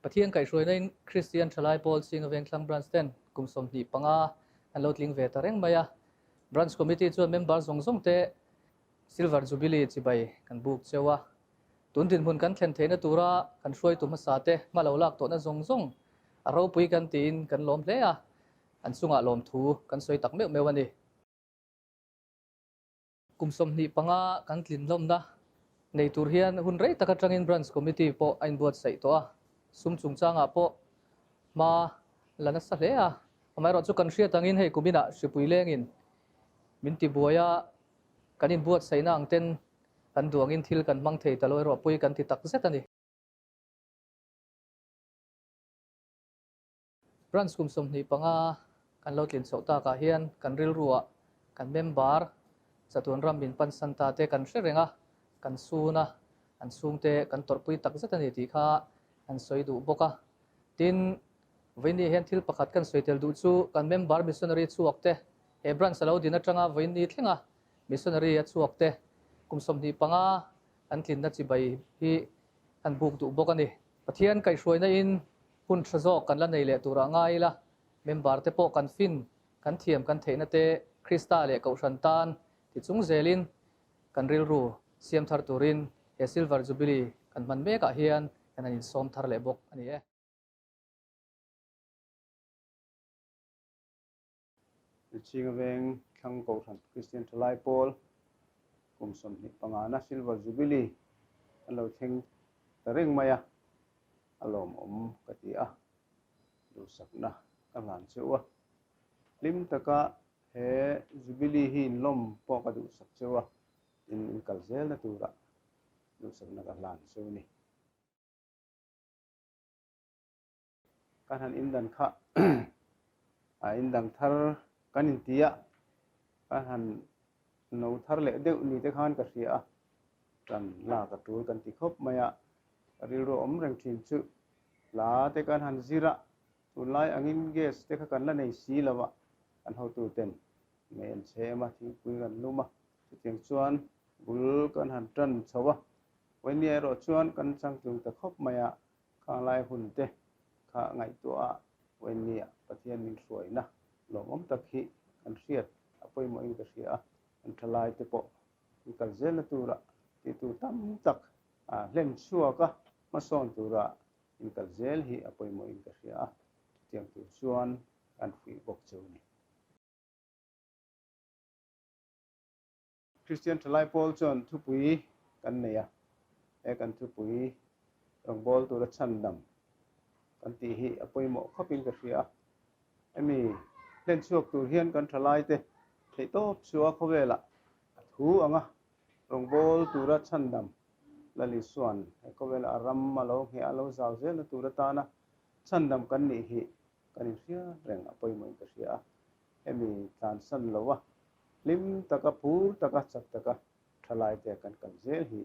Pathian kaihhruaina in Kristian Thalai Pawl Singa Vengthlang Branch ten kum 25 an lo tling ve ta reng mai a. Branch Committee chuan member zawng zawng te Silver Jubilee chibai kan buk cheu a. Tun dinhmun kan thlen theihna tura kan hruaitu hmasa te hma lo lak tawhna zawng zawng a ropui kan tiin kan lawm hle a, an chungah lawmthu kan sawi tak meuh meuh a ni. Kum 25 kan tlin hlawmna nei tur hian hun rei tak atangin Branch Committee pawh a inbuatsaih tawh a, sum chungchangah pawh hma la nasa hle a. Amaherawhchu kan hriat angin hei kuminah hripui lengin min tibuai a, kan inbuatsaihna ang ten kan duangin thil kan hmang thei ta lo erawh pui kan ti tak zet a ni. Branch kum 25 kan lo tlin chhoh takah hian kan rilruah kan member chatuan ram min pansan ta te kan hre reng a, kan sun a, an chhungte kan tawrhpui tak zet a ni tih kha an sawi duh bawk a. Tin, vawiinni hian thil pakhat kan sawi tel duh chu kan member missionary chhuak te he branch a lo din atanga vawiinni thlenga missionary a chhuak te kum 25 an tlinna chibai hi kan buk duh bawk a ni. Pathian kaihhruaina in hun tha zawk kan la nei leh turah ngai ila, member te pawh kan fin, kan thiam kan theihna te Krista leh Kohhran tan ti chung zelin kan rilru siam thar turin he Silver Jubilee kan hman mekah hian kan han insawm thar leh bawk a ni e. Chhinga Veng Thlang Kohhran Kristian Thalai Pawl kum 25 na Silver Jubilee an lo thleng ta reng mai a, a lawmawm ka ti a, duhsakna ka hlan cheu a. Hlim taka he Jubilee hi inlawm pawh ka duhsak cheu a, in inkal zelna tura duhsakna ka hlan cheu ni. Kan han indan kha a indang thar kan inti a, kan han no thar leh deuh ni te khan ka hria a, kan lak a tul kan ti khawp mai a, ka rilru awm reng thin chu hla te kan han zir a, tunlai angin gas te kha kan la nei si lo a, kan hotu ten mei an chhem a, thingpui kan lum a, chutiang chuan bul kan han tan chho a, Vawinia erawh chuan kan changtlung ta khawp mai a, Khanglai hun te kha ngaihtuah a Vawinia Pathian min hruaina lawmawm tak hi kan hriat a pawimawhin ka hria a, kan thalai te pawh kan kal zelna tura tihtur tam tak hlen chhuak a hmasawn tura in kal zel hi a pawimawhin ka hria a, chutiang tur chuan kan fuih bawk cheu ni. Kristian Thalai Pawl chuan thupui kan nei a, he kan thupui rawngbâwl tura chhandam kan tih hi a pawimawh khawpin ka hria a. Hemi hlen chhuak tur hian kan thalaite theihtawp chhuah khawvelah a thu anga rawngbâwl tura chhandam Lal Isua'n he khawvelah a ram a lo ngheh a lo zau zelna tur atana chhandam kan nih hi kan inhriat reng a pawimawhin ka hria a. Hemi tlansan lo a, hlim taka, phur taka, chak taka thalai te kan kal zel hi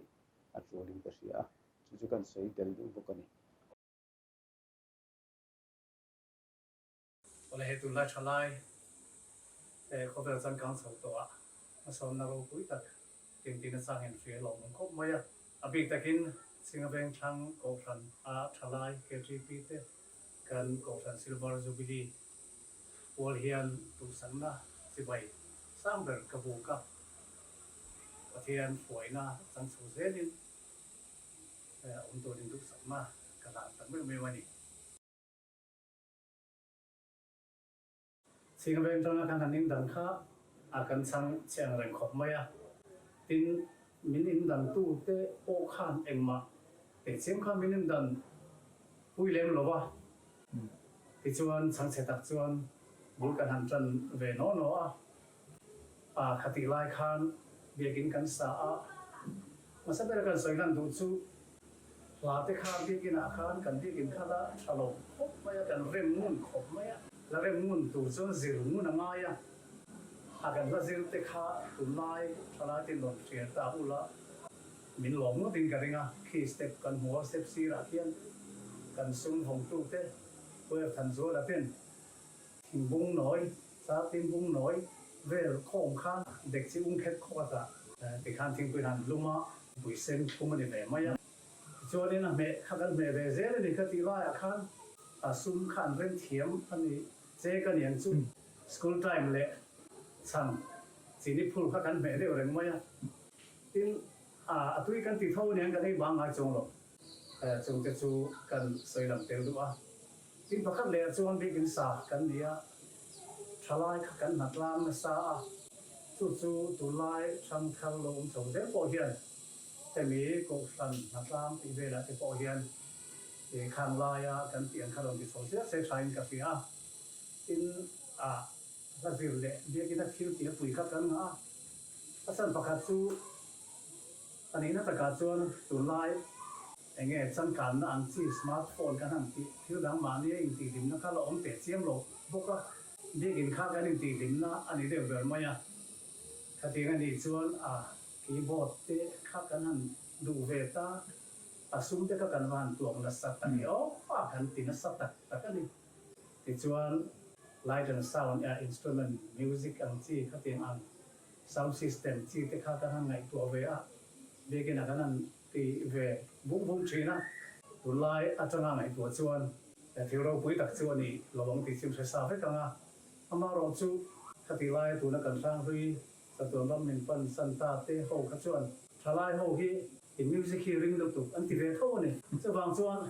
a ṭulin ka hria a, chu chu kan sawi tel duh bawk a ni. Awle hei tunlai thalai khawvel changkang chho tawh ah hmasawnna ropui tak tintin a chang in hria lawm awm khawp mai a. A bik takin Chhinga Vengthlang Kohhran a thalai KTP te kan Kohhran Silver Jubilee Pawl hian duhsakna chibai sang ber ka buk a, Pathian hruaina chang chho zelin awm turin duhsakna ka hlan tak meuh meuh a ni. Chhinga Veng tanga kan han indang kha a kan chhang che ang reng khawp mai a, tin min indangtu te pawh khan engmah tehchiam kha min indan pui lem lo va, tichuan chhangchhe tak chuan bul kan han tan ve naw naw a, a khatih lai khan biakin kan sa a, hmasa bera kan sawi lan duh chu hla te kha biakin ah khan kan biakin kha la tha lo khawp mai a, kan rem ngun khawp mai a, la rem ngun tur chuan zir ngun a ngai a, a kan hla zir te kha tunlai thalai te rawn hria ta ula. Min lawm ngawtin ka ring a, khi step kan hmu a, step sirah khian kan sum vawngtute Puer Thanzuala ten thingbung nawi, chartin bung nawi vel khawm khan dekchi ung khet khawk ata tikhan thingpui han lum a, pui sen thum a ni ve mai a. Tichuanin a hmeh kha kan hmeh ve zel a ni ka tih laiah khan a sum kha an rem thiam a ni che ka niang chu. School time leh chhang chini phul kha kan hmeh deuh reng mai a. Tin, a tui kan ti tho aniang kan ei bang ngai chuang lo. Chungte chu kan sawi lam tel duh a. Tin pakhat leh ah chuan biakin sa kan ni a, thalai kha kan hna tlang nasa a, chu chu tunlai thangthar lo awm chho zel pawh hian hemi kohhran hna tlang tih velah te pawh hian khang laia kan tih ang kha rawn ti chho zel se thain ka hria a. Tin ah hla zir leh biakina thil tih a pui kha kan ngah a, a chhan pakhat chu a nihna takah chuan tunlai Enge changkanna ang chi smart phone kan han tih thil dang mahni a intihhlimna kha la awm teh chiam lo bawk a, biakinn kha kan intihhlimna a ni deuh ber mai a. Khatiang a nih chuan a keyboard te kha kan han duh ve ta, a sum te kha kan va han tuak nasa tak e aw a kan ti nasa tak tak a ni. Tichuan light and sound instrument music ang chi khatiang ang sound system chi te kha kan han ngaihtuah ve a, biakinn ah kan han Ti ve vung vung thin a, tunlai atanga ngaihtuah chuan thil ropui tak chu a ni lo ang tih chu hre sa vek ang a. Amaherawh chu khatih laia tuna kan hranghlui chatuan ram min pan san ta te ho kha chuan thalai ho hi in music hi ring lutuk an ti ve tho a ni. Chuvang chuan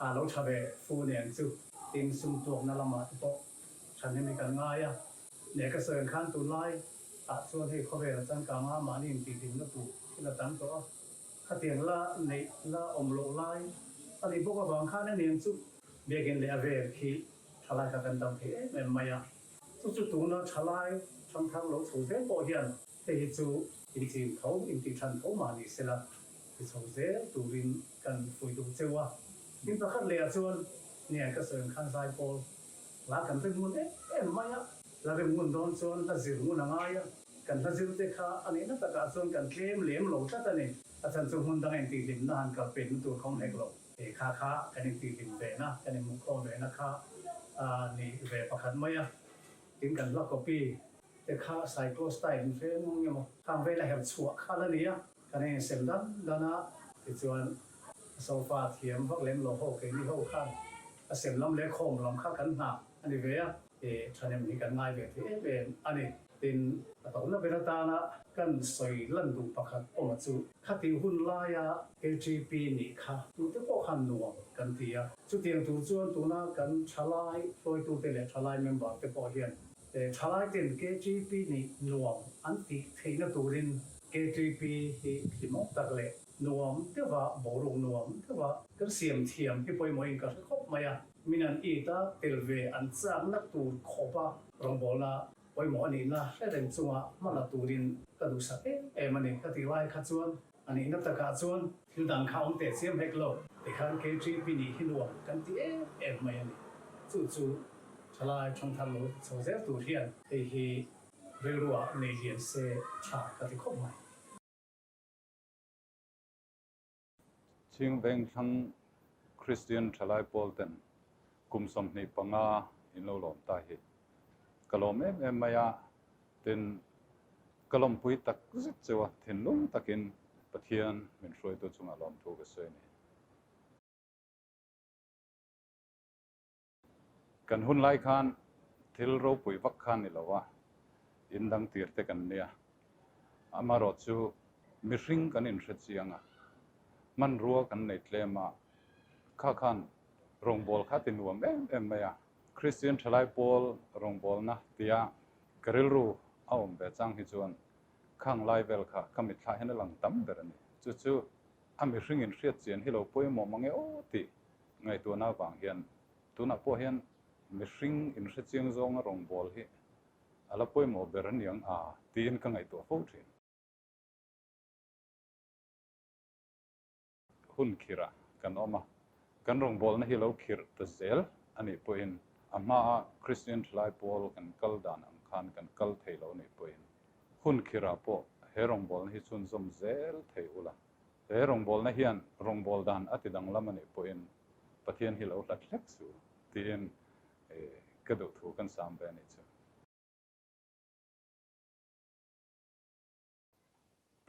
a lo tha ve fu nen chu tin sum tuakna lamah te pawh thahnem hi kan ngai a. Leh ka sawi ang khan tunlai ah chuan hei khawvel a changkang a, mahni intihhlimna tur thil a tam tawh a. Khatiang la neih la awm loh lai a nih bawk avang khan a niang chu biakinn leh a vel khi thalai kha kan dam thei em em mai a. Chu chu tuna thalai thangthar lo chho zel pawh hian hei hi chu inchim tho, intihthan tho mah ni sela ti chho zel turin kan fuih duh cheu a. Tin pakhat leh ah chuan niang ka sawi ang khan zaipawl hla kan rim ngun em em mai a, hla rim ngun dawn chuan hla zir ngun a ngai a. Kan hla zir te kha a nihna takah chuan kan tlem lem lo tlat a ni. A chhan chu hmun danga intihhlimna han kal penna tur kha awm hek lo. He kha kha kan intihhlim vena, kan inhmuhkhawm vena kha a ni ve pakhat mai a. Tin kan hla copy te kha cyclostyle in hre nung emaw khang vela her chhuah kha la ni a. Kan insem dan dan a, tichuan sofa thiam vak lem lo ho keini ho khan a sem lam leh khawm lam kha kan hna a ni ve a. Thahnem hi kan ngai ve thei em em a ni. Tin, a tawhna ber atana kan sawi lan duh pakhat awm a chu, khatih hun laia KTP nih kha tute pawh khan nuam kan ti a. Chutiang tur chuan tuna kan thalai hruaitute leh thalai member te pawh hian thalai ten KTP nih nuam an tih theihna turin KTP hi hlimawm tak leh nuam deuha boruak nuam deuha kan siam thiam hi pawimawhin ka hre khawp mai a. Min an it a, tel ve an chakna tur khawpa rawngbawlna pawimawh a nihna hre reng chunga hma la turin ka duhsak em em a ni. Ka tih lai kha chuan a nihna takah chuan thil dang kha awm teh chiam hek lo. Tikhan KTP nih hi nuam kan ti em em mai a ni. Chu chu thalai thangthar lo chho zel tur hian hei hi rilruah nei lian se tha ka ti khawp mai. Chhing Vengthlang Kristian Thalai Pawl ten kum 25 in lo lawm ta hi ka lawm em em mai a, tin ka lawmpui tak zet cheu a, thinlung takin Pathian min hruaitu chungah lawmthu ka sawi a ni. Kan hun lai khan thil ropui vak kha ni lo a, in dang tir te kan nia. Amaherawh chu mihring kan inhre chiang a, hmanrua kan nei tlem a, kha khan rawngbâwl kha ti nuam em em mai a. Kristian Thalai Pawl rawngbâwlna tia ka rilru a awm ve chang hi chuan khang lai vel kha ka mitthlah hian a lang tam ber a ni. Chu chu a mihring inhriat chian hi lo pawimawh mang e aw tih Ngaihtuahna avang hian tunah pawh hian mihring inhre chiang zawnga rawngbâwl hi a la pawimawh ber a niang a tiin ka ngaihtuah fo thin. Hun khirh kan awm a, kan rawngbâwlna hi lo khirh ta zel a nih pawhin a hmaa Kristian Thalai Pawl kan kal dan ang khan kan kal thei lo a nih pawhin hun khirhah pawh he rawngbâwlna hi chhunzawm zel thei ula. He rawngbawlna hian rawngbâwl dan a ti danglam a nih pawhin Pathian hi lo hlat hlek su tiin ka duh thu kan sam ve a nih chu.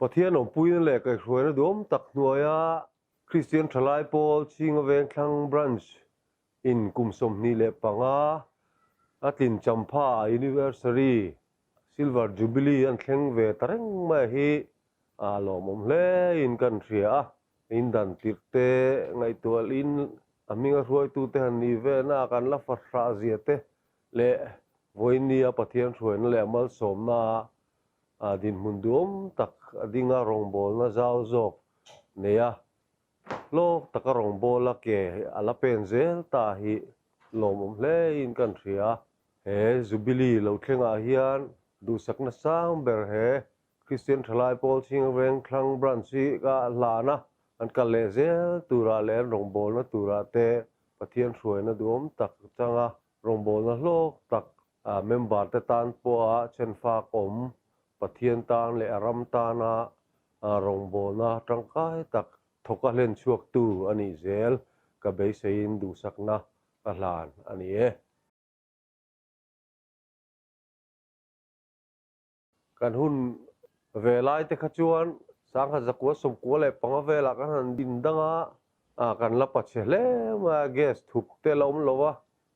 Pathian awmpuina leh kaihhruaina duhawm tak hnuaia Kristian Thalai Pawl Chhinga Vengthlang Branch in kum 25 a tlin champha Anniversary Silver Jubilee an thleng ve ta reng mai hi a lawmawm hle in kan hria a. In dan tirh te ngaihtuah in a hminga hruaitute han nih ve na kan la fahrah zia te leh vawinia Pathian hruaina leh a malsawmna a dinhmun duhawm tak a dinga rawngbawlna zau zawk nei a, hlawk taka rawngbawla ke a la pen zel ta hi lawmawm hle in kan hria. He Jubilee lo thlengah hian duhsakna sang ber he Kristian Thalai Pawl Chhinga Vengthlang Branch hi ka hlan a, an kal leh zel turah leh an rawngbawlna turah te Pathian hruaina duhawm tak changa rawngbawlna hlawk tak member te tan pawha chhenfak awm Pathian tan leh a ram tana rawngbawlna tangkai tak thawka hlen chhuaktu a nih zel ka beiseiin duhsakna ka hlan a ni e. Kan hun ve lai te kha chuan 1995 velah kan han din dang a, kan la pa chhe hle mai a, gas thup te la awm lo a,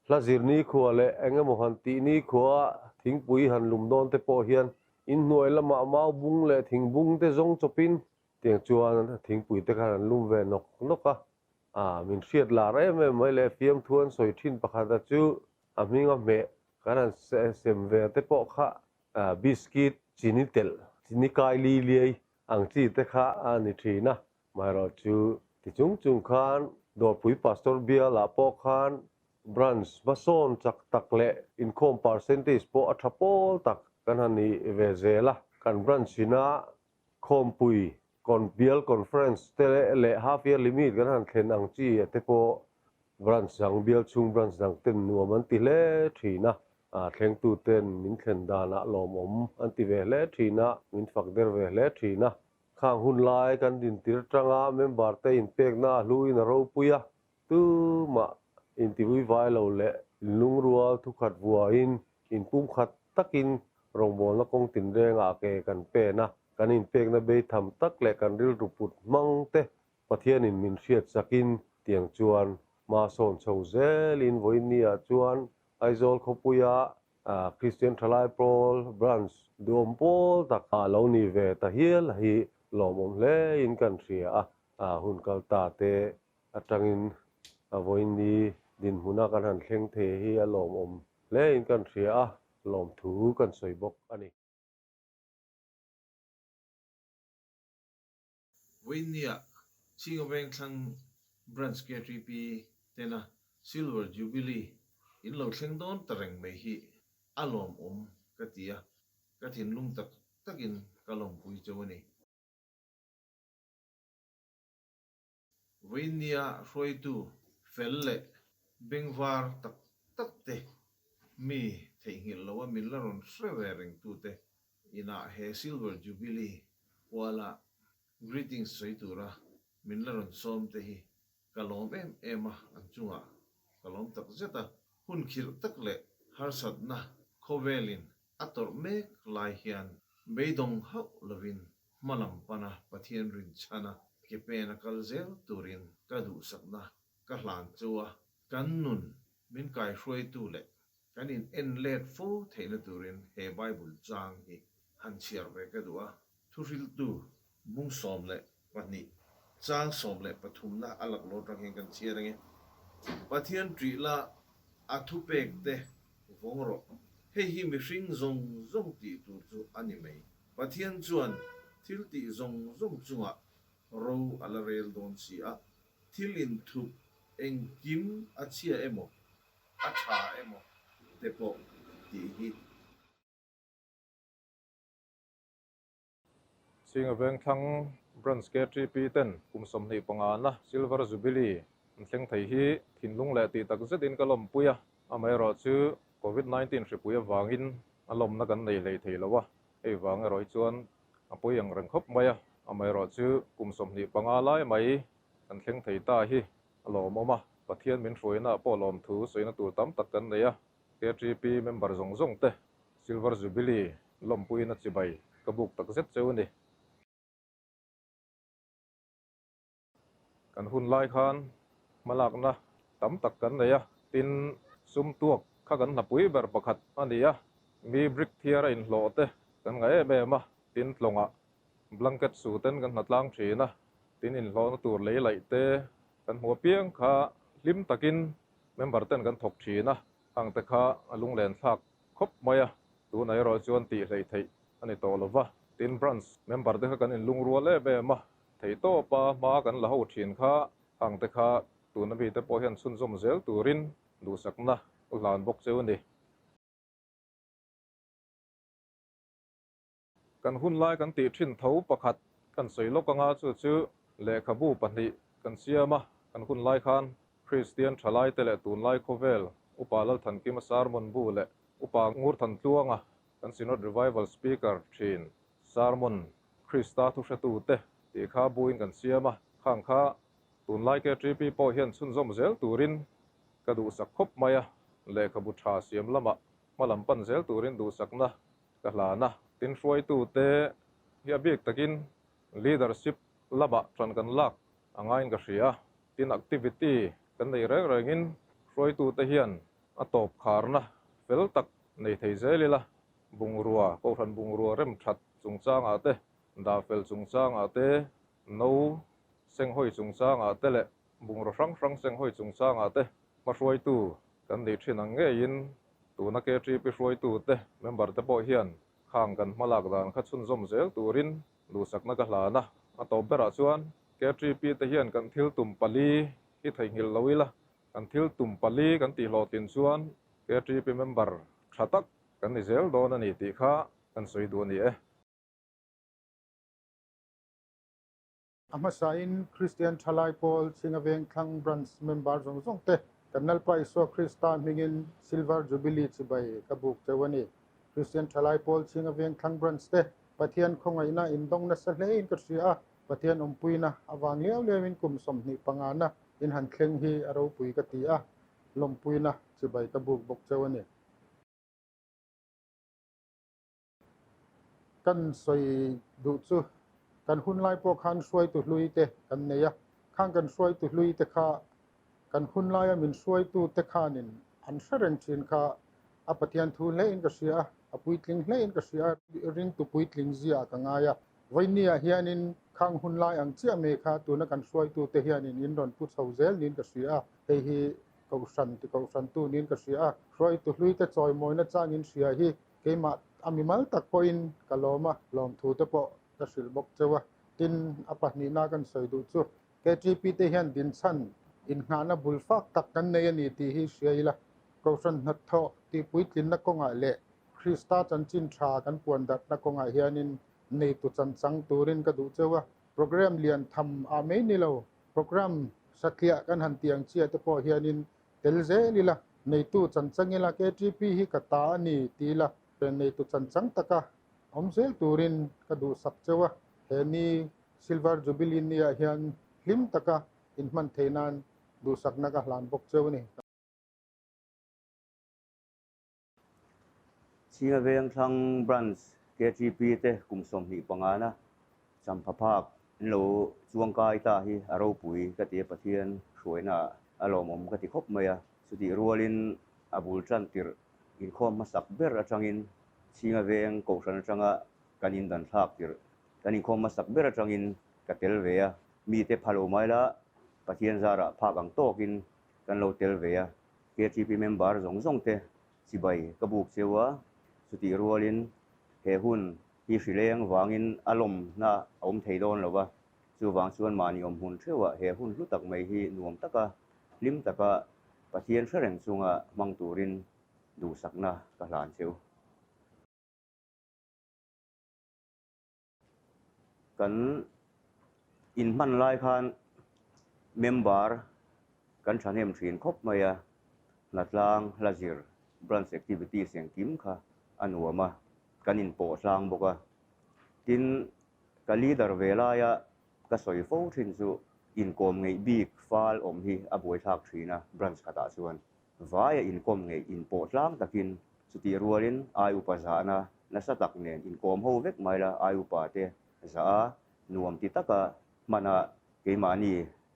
hla zir nikhua leh eng emaw han tih nikhua thingpui han lum dawn te pawh hian inhnuai lamah mau bung leh thing bung te zawng chawpin tiang chuan thingpui te khan an lum ve nawk nawk a. Min hriat lar em em mai leh fiamthu an sawi thin pakhat a chu a hming a hmeh kan han sem ve te pawh kha biscuit chini telh, chini kai li liai ang chi te kha a ni thin a. Amaherawh chu ti chung chung khan Dawrpui Pastor bialah pawh khan branch hmasawn chak tak leh inkhawm percentage pawh a tha pawl tak kan han ni ve zel a. Kan branch ina khawmpui bial conference te leh half yearly meet kan han thlen ang chi te pawh branch dang bial chhung branch dang ten nuam an ti hle thin a. Thlengtu ten min thlen danah lawmawm an ti ve hle thin a, min fak der ve hle thin a. Khang hun lai kan dintir tanga member te inpekna a hluin a ropui a, tumah intiui vai lo leh inlungrual thukhat vuain inpumkhat takin rawngbawlna kawng tinrengah ke kan pen a, kan inpekna beitham tak leh kan rilru put hmang te Pathianin min hriat chakin tiang chuan hma sawn chho zelin vawiinniah chuan Aizawl khawpuia Kristian Thalai Pawl Branch duhawm pawl tak a lo ni ve ta hial hi lawmawm hlein kan hria a, hun kal ta te atangin vawiinni dinhmuna kan han thleng thei hi a lawmawm hlein kan hria a, lawmthu kan sawi bawk a ni. Vawiinnia Chhinga Vengthlang Branch KTP tena Silver Jubilee in lo thleng dawn ta reng mai hi a lawmawm ka ti a, ka thinlung tak takin ka lawmpui cheu a ni. Vawiinnia hruaitu fel leh bengvar tak tak te mi theihnghilh loa min la rawn hre ve rengtute Inah he Silver Jubilee kuala greetings sawi tura min la rawn sawm te hi ka lawm em em a, an chungah ka lawm tak zet a. Hun khirh tak leh harsatna khawvelin a tawrh mek lai hian beidawng hauh lovin hmalam pana Pathian rinchhana ke pen a kal zel turin ka duhsakna ka hlan chu a, kan nun min kaihruaitu leh Kan in en let fo theihna turin he Bible chang hi han chhiar ve ka duh a. Thuhriltu bung 12 chang 13 na a laklawh atang hian kan chhiar ange. Pathian ṭih la a thupek te vawng rawh. Hei hi mihring zawng zawng tih tur chu a ni mai. Pathian chuan thil tih zawng zawng chungah ro a la rel dawn si a. Thil inthup engkim a chhia emaw A tha emaw te pawh tih hi. Chhinga Vengthlang Branch KTP ten kum 25 na Silver Jubilee an thleng thei hi thinlung leh tih tak zetin ka lawmpui a, amaherawhchu Covid 19 hripui avangin a lawmna kan nei hlei thei lo a, hei vang erawh hi chuan a pawi ang reng khawp mai a, amaherawhchu kum 25 lai mai kan thleng thei ta hi a lawmawm a, Pathian min hruaina pawh lawmthu sawina tur tam tak kan nei a, KTP member zawng zawng te Silver Jubilee lawmpuiin a chibai ka buk tak zet cheu a ni. Kan hun lai khan hmalakna tam tak kan nei a, tin sum tuak kha kan hnapui ber pakhat a ni a, mi brick thiar a inhlawh te kan ngah em em a, tin tlawngah blanket su ten kan hnatlang thin a, tin inhlawhna tur lei laih te kan hmu apiang kha hlim takin member ten kan thawk thin a, hang te kha a lunglen thlak khawp mai a, tunah erawh chuan tih hleih theih a ni tawh lo va, tin branch member te kha kan inlungrual em em a, Theihtawpa hma kan la ho thin kha hang te kha tuna mite pawh hian chhunzawm zel turin duhsakna u hlan bawk cheu a ni. Kan hun lai kan tih thin tho pakhat kan sawi lawk anga chu chu lehkhabu pahnih kan siam a, kan hun lai khan Kristian thalaite leh tunlai khawvel Upa Lalthankima Sermon bu leh Upa Ngurthantluanga kan Synod Revival Speaker thin Sermon Krista thuhretute tih kha buin kan siam a, khang kha tunlai KTP pawh hian chhunzawm zel turin ka duhsak khawp mai a, lehkhabu tha siam lamah hma lam pan zel turin duhsakna ka hlan a. Tin hruaitute hi a bik takin leadership lamah tan kan lak a ngaiin ka hria a, tin activity kan nei reng rengin hruaitute hian a tawp kharna fel tak nei thei zel ila, bungrua, kohhran bungrua rem that chungchangah te, dah fel chungchangah te, no senghawi chungchangah te leh bungraw hrang hrang senghawi chungchangah te hmahruaitu kan nih thin ang ngeiin tuna KTP hruaitute member te pawh hian khang kan hmalak dan kha chhunzawm zel turin duhsakna ka hlan a. A tawp berah chuan KTP te hian kan thil tum pali hi theihnghilh lo ila, kan thil tum pali kan tihhlawhtlin chuan KTP member tha tak kan ni zel dawn a ni tih kha kan sawi duh a ni e. A hmasain Kristian Thalai Pawl Chhingaveng Thlang Branch member zawng zawng te kan Lalpa Isua Krista hmingin Silver Jubilee chibai ka buk cheu a ni. Kristian Thalai Pawl Chhingaveng Thlang Branch te Pathian khawngaihna indawng nasa hlein ka hria a, Pathian awmpuina avang liau liauin kum 25 na in han thleng hi a ropui ka ti a, lawmpuina chibai ka buk bawk cheu a ni. Kan sawi duh chu kan hun lai pawh khan hruaitu hlui te kan nei a, khang kan hruaitu hlui te kha kan hun laia min hruaitu te khanin an hre reng thin kha a Pathian thu hlein ka hria a, a puitling hlein ka hria a, ringtu puitling zia ka ngai a. Vawinia hianin khang hun lai ang chiah mai kha tuna kan hruaitu te hianin in rawn pu chho zel niin ka hria a, hei hi Kohhran ti kohhrantu niin ka hria a, hruaitu hluite chawimawina changin hria hi keimah a mimal tak pawhin ka lawm a, lawmthu te pawh ka hrilh bawk cheu a. Tin, a pahnihna kan sawi duh chu KTP te hian dinchhan innghahna bul fak tak kan nei a ni tih hi hria ila, Kohhran hnathawh tihpuitlinna kawngah leh Krista chanchin tha kan puan darhna kawngah hianin neitu chanchang turin ka duh cheu a. Program lian tham ah mai ni lo, Program satliah kan han tih ang chiah te pawh hianin tel zel ila, neitu chanchang ila KTP hi ka ta a ni ti ila, neitu chanchang taka awm zel turin ka duhsak cheu a, he ni Silver Jubilee niah hian hlim taka inhman theih nan duhsakna ka hlan bawk cheu a ni. Chhinga Vengthlang Branch KTP te kum 25 na champha phak an lo chuangkai ta hi a ropui ka ti a, Pathian hruaina a lawmawm ka ti khawp mai a. Chutih rualin a bul tan tirh inkhawm hmasak ber atangin Chhinga Veng Kohhran atanga kan indan thlak tirh kan inkhawm hmasak ber atangin ka tel ve a, mite pha lo mai la Pathian zarah phak ang tawkin kan lo tel ve a. KTP member zawng zawng te chibai ka buk cheu a, chutih rualin he hun hi hrileng vangin a lawmna a awm thei dawn lo va, chuvang chuan mahni awm hmun theuhah he hun hlu tak mai hi nuam taka hlim taka Pathian hre reng chunga hmang turin duhsakna ka hlan cheu. Kan inhman lai khan member kan thahnem thin khawp mai a, hnatlang hla zir branch activities engkim kha a nuam a, kan inpawh hlang bawk a. Tin, ka leader ve laia ka sawi fo thin chu inkawm ngeih bik fal awm hi a buaithlak thin a branch khatah chuan. Vaia inkawm ngeih inpawh tlang takin chutih rualin ai upa zahna nasa tak nen inkawm ho vek mai la, ai upa te zah a nuam ti taka hmana keimahni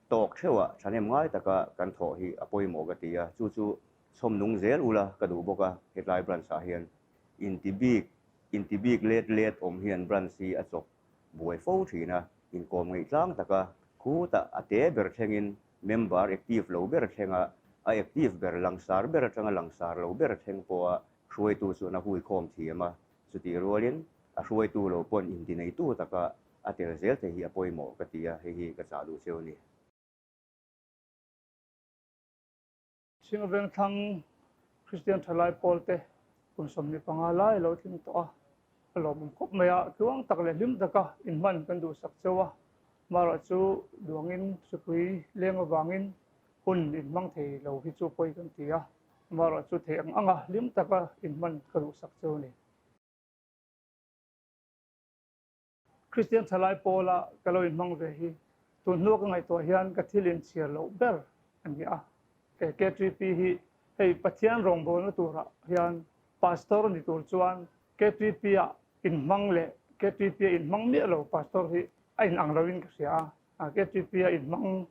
tawk theuhah thahnem ngai taka kan thawh hi a pawimawh ka ti a, chu chu chhawm nung zel ula ka duh bawk a, hetlai branch ah hian inti bik inti bik let let awm hian branch hi a chawp buai fo thin a, inkawm ngeih tlang taka khutah a te ber thlengin member active lo ber thlenga a active ber langsar ber atanga langsar lo ber thleng pawha hruaitu chuan a huikhawm thiam a, chutih rualin a hruaitu lo pawn inti neitu taka a tel zel thei hi a pawimawh ka ti a, hei hi ka chah duh cheu a ni. Chhingaveng thlang Kristian thalai pawlte kum 25 lai a lo tling tawh a, a lawmawm khawp mai a, tluang tak leh hlim taka inhman kan duhsak cheu a, marawh chu duangin hripui leng avangin hun inhmang thei lo hi chu pawi kan ti a, marawh chu thei ang anga hlim taka inhman ka duhsak cheu a ni. Kristian thalai pawla ka lo inhmang ve hi tun hnua ka ngaihtuah hian ka thil inchhir loh ber a ni a. He KTP hi hei Pathian rawngbawlna turah hian Pastor ni tur chuan KTP-a inhmang leh KTP-a inhmang miah lo Pastor hi a inang loin ka hria a. KTP-a inhmang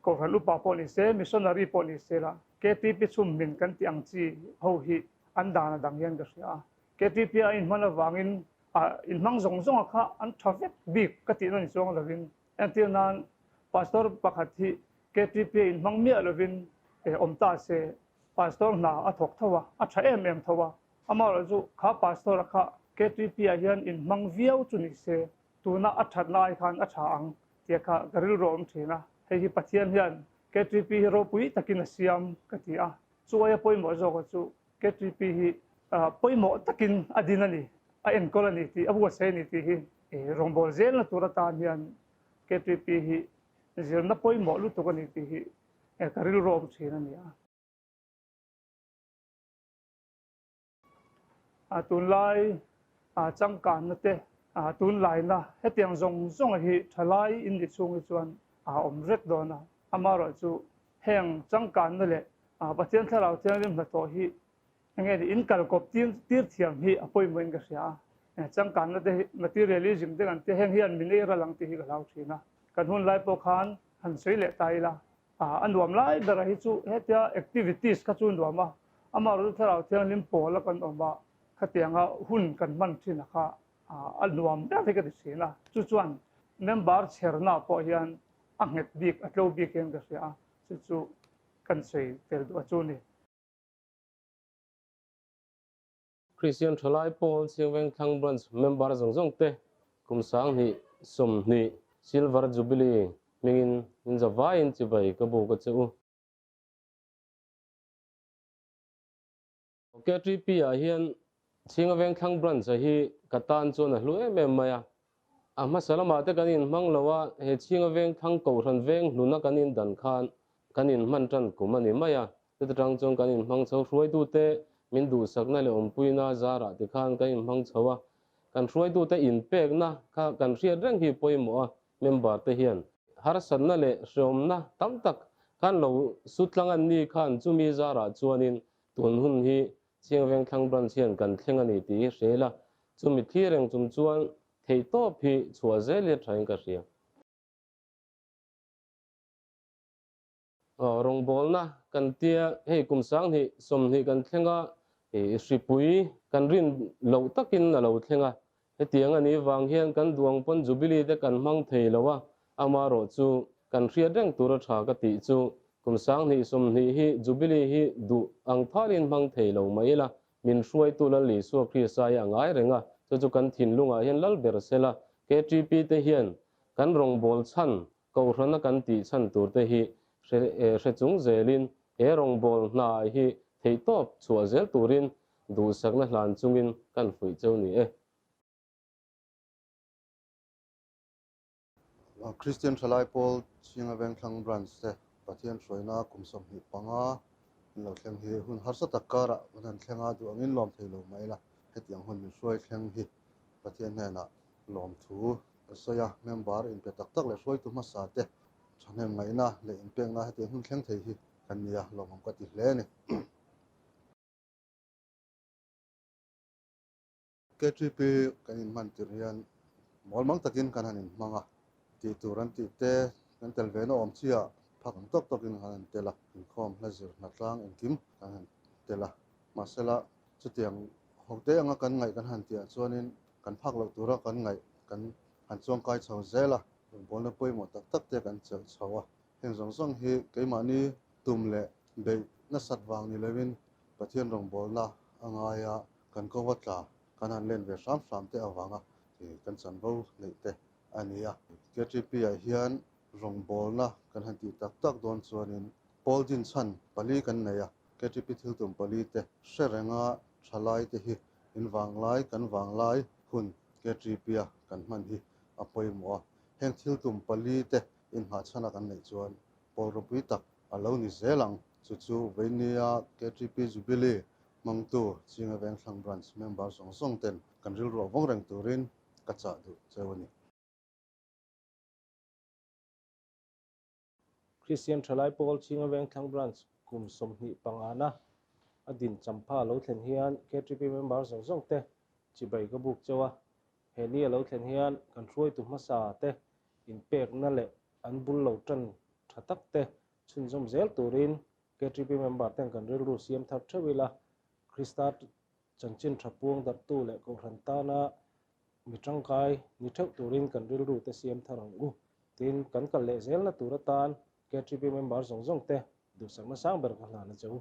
Kohhran upa pawh ni se, missionary pawh ni se la, KTP chhum min kan tih ang chi ho hi an dan a dang hian ka hria a. KTP-a inhman avangin a inhmang zawng zawnga kha an tha vek bik ka tihna ni chuang lovin entir nan Pastor pakhat hi KTP-a inhmang miah lovin awm ta se Pastor hna a thawk tho a, a tha em em tho a, amaherawhchu chu kha Pastor-a kha KTP-ah hian inhmang viau chu ni se tuna a thatna ai khan a tha ang tih kha ka rilru a awm thin a, hei hi Pathian hian KTP hi ropui takin a siam ka ti a, chu aia pawimawh zawka chu KTP hi pawimawh takin a din a ni, a enkawl a ni tih, a buatsaih a ni tih hi rawngbâwl zelna tur atan hian KTP hi zirna pawimawh lutuk a ni tih hi ka rilru awm thin a ni a. Tunlai changkanna te, tunlaina hetiang zawng zawnga hi thalai in ni chhung hi chuan a awm vek dawn a. Amaherawhchu heng changkanna leh Pathian Thlarau Thianghlim hnathawh hi enge ni in kalkawp tir thiam hi a pawimawhin ka hria a. Changkanna te hi materialism te kan tia heng hian min ei ral ang tih hi ka hlau thin a. Kan hun lai pawh khan han sawi leh ta ila a nuam lai bera hi chu hetia activities kha chu nuam a, amaherawhchu Thlarau Thianghlim pawl a kan awm a, khatianga hun kan hman thin a kha a nuam ber hi ka ti thin a. Chu chuan member chherna pawh hian a nghet bik, a tlo bik hian ka hria a, chu chu kan sawi tel duh a chu ni. Kristian Thalai Pawl Chhingveng Thlang Branch member zawng zawng te kum 2020 Silver Jubilee hmingin in zavaiin chibai ka buk a che u. KTP ah hian Chhingaveng Thlang Branch a hi ka tan chuan a hlu em em mai a. A hmasa lamah te kan inhmang lo a, he Chhingaveng Thlang Kohhran veng hluna kan indan khan kan inhman tan kum a ni mai a. Chuta tang chuan kan inhmang chho hruaitute min duhsakna leh awmpuina zarah tikhan kan inhmang chho a, kan hruaitute inpekna kha kan hriat reng hi pawimawh a, member te hian harsatna leh hreawmna tam tak khan lo sutlang an ni khan chumi zarah chuanin tun hun hi Chiangveng Thlang Branch hian kan thleng a ni tih hi hre ila, chumi thli reng chung chuan theihtawp hi chhuah zel hi a thain ka hria. Rawngbawlna kan tia, hei kum 2020 kan thleng a, hripui kan rin loh takin a lo thleng a, hetiang a nih vang hian kan duang pawn Jubilee te kan hmang thei lo a, amaherawh chu kan hriat reng tur a tha ka tih chu kum 2020 hi Jubilee hi duh ang thalin hmang thei lo mai ila, min hruaitu Lal Isua Krista hi a ngai reng a, chu chu kan thinlungah hian lal ber sela, KTP te hian kan rawngbâwl chhan Kohhrana kan tih chhan tur te hi hre chung zelin he rawngbâwl hna hi theihtawp chhuah zel turin duhsakna hlan chungin kan fuih cheu ni e. Kristian Thalai Pawl Chhinga Vengthlang Branch te Pathian hruaina kum 25 an lo thleng hi hun harsa tak karah kan han thleng a, duh angin lawm thei lo mai ila, hetiang hun min hruai thleng hi Pathian hnenah lawmthu ka sawi a, member inpe tak tak leh hruaitu hmasa te thahnem ngaihna leh inpekna hetiang hun thleng thei hi kan ni a, lawmawm ka ti hle a ni. KTP kan inhman tirh hian mawlmang takin kan han inhmang a, tih tur an tih te, Kan tel ve na awm chiah phak ang tawk tawkin kan han tel a, inkhawm hla zir hnatlang engkim kan han tel a. Mahsela chutiang hote anga kan ngaih kan han tihah chuanin kan phak loh tura kan ngaih kan han chuangkai chho zel a, rawngbawlna pawimawh tak tak te kan chelh chho a. Heng zawng zawng hi keimahni tum leh beih nasat vang ni loin Pathian rawngbawlna a ngaia kan ko va tla kan han len ve hram hram te avanga kan chanvo neih te a ni a. KTP ah hian rawngbawlna kan han tih tak tak dawn chuanin pawl dinchhan pali kan nei a, KTP thiltum pali te hre renga thalai te hi in vanglai kan vanglai hun KTP a kan hman hi a pawimawh a. Heng thiltum pali te inghahchhana kan neih chuan pawl ropui tak a lo ni zel ang. Chu chu Veinia KTP Jubilee hmangtu Chinga Vengthlang Branch member zawng zawng ten kan rilru a vawng reng turin ka chah duh cheu a ni. Kristian Thalai Pawl Chinga Vengthlang Branch kum 25 na a din champha lo thlen hian KTP member zawng zawng te chibai ka buk cheu a. He ni a lo thlen hian kan hruaitu hmasa te inpekna leh an bul lo tan tha tak te chhunzawm zel turin KTP member ten kan rilru siam thar theuh ila, Krista chanchin tha puang darhtu leh Kohhran tana mi tangkai ni theuh turin kan rilru te siam thar ang u. Tin, kan kal leh zelna tur atan KTP member zawng zawng te duhsakna sang ber ka hlan a che u.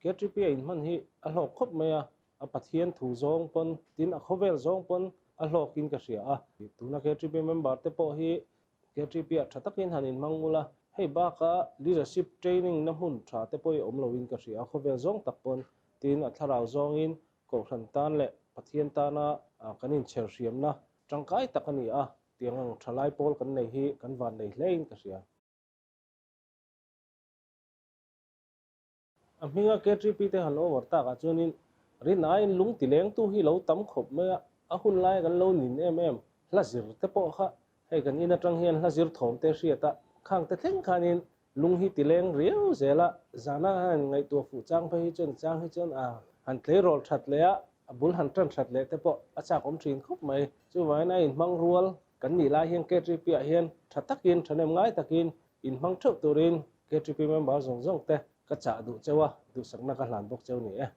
KTP a inhman hi a hlawk khawp mai a, a Pathian thu zawng pawn, tin a khawvel zawng pawn a hlawkin ka hria a. Tuna KTP member te pawh hi KTP ah tha takin han inhmang ul a, hei baka leadership training na hmun tha te pawh hi awm loin ka hria a, khawvel zawng tak pawn, tin a thlarau zawngin Kohhran tan leh Pathian tana kan inchher hriamna tangkai tak a ni a, tiang ang thalai pawl kan nei hi kan vannei hlein ka hria. A hminga KTP te han over tak ah chuanin rinaiin lung ti lengtu hi lo tam khawp mai a, a hun lai kan lo nin em em, hla zir te pawh kha hei kan in atang hian hla zir thawm te hriat a, khang te thleng khanin lung hi ti leng riau zel a, zana han ngaihtuah fuh chang phei hi chuan chang hi chuan a han tleirawl that leh a, a bul han tan that leh te pawh a chak awm thin khawp mai. Chuvangin a inhmang rual kan nih lai hian KTP ah hian tha takin, thahnem ngai takin Inhmang theuh turin KTP member zawng zawng te ka chah duh cheu a, duhsakna ka hlan bawk cheu ni e.